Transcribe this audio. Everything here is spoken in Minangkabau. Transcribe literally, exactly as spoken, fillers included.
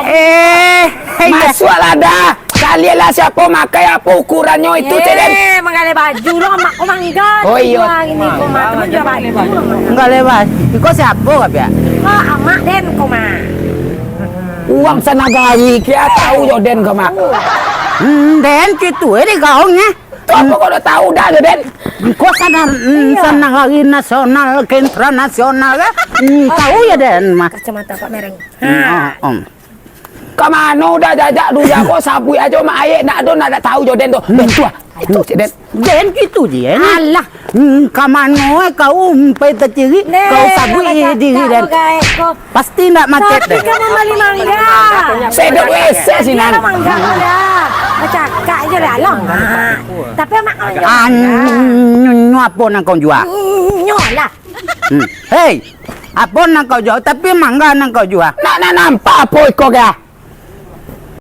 Eh, hei, masuaklah dah. Caliaklah siapo makai, apo ukurannyo itu, cek den. Eh, manggaleh baju lo, amak ko mangga. Oh, iyo. Wah, ini ko mah, teman jual baju. Manggaleh baju. Iko siapo, Kak Piak? Ah, amak den ko mah. Uang sanagari, kiro tau jo den ko mah. Hmm, den, kitu, eh, di gaung, eh. Tu apo kau dah tau dah jo den? Kau sana, hmm, iyo, sanagari nasional ke internasional, eh? Hmm, tau ya, den, mah. Kacamata Pak Mereng. Hmm, ha. Oh, oh. Ka mano dah jajak dunia ko, sabuik ajo mak ayek, nak ado, nak, nak tau jo den tu. Den tu ah. Itu cek den. Den kitu je, eh. Alah. Hmm, ka mano, eh, kau umpai tacirik, kau sabuik diri den. Pasti nak macet den. Tapi ka mambali mangga. Sedok wesek sinan. Mangga ko dah. Bacakak je lah, alah. Tapi amak kau jual. Anyo, nyo apo nan kau jual? Nyo lah. Hmm. Hei, apo nan kau jual? Tapi mangga nan kau jual. Nak, nak nampak apo iko kah?